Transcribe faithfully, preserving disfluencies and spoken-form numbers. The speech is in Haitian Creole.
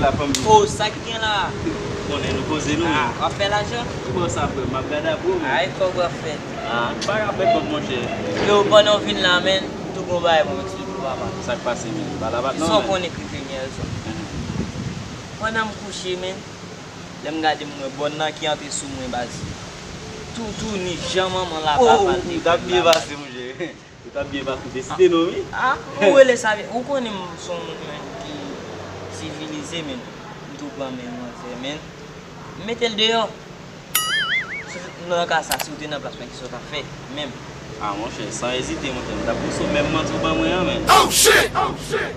La fanmi. Oh, sa ki gen la? Konnen nou poze nou Ah, menm. w ap fè lajan? Ki bò sa frè m? M ap gade apre w menm. Ay, kòb w ap fè. Ah, pa rapèt kòb monchè. Yo, pandan w vin la, men, tou gon bagay pou m eksplike w, papa. Sa k pase menm? Pale avèk Sa non w men. Konnen ki te gen rezon. Pandan m kouche, men, lè m gade m wè bòn nan ki antre sou mwen, baz. Tou, tou ni jan manman la Oh, papa l ou te t ap fè byen la. Pase monchè. Ou t ap byen pase. Deside non wi. Ah, ou rele sa, ou konnen m se yon moun men ki sivilize, men, m tou pran men manzè, men, m mete l deyò. Si w te nan ka sa, si w te nan plas mwen, kisa w t ap fè menm? Ah monchè, san ezite monchè, m t ap pouse w menm manti w ban mwen an men. Oh shit! Oh shit!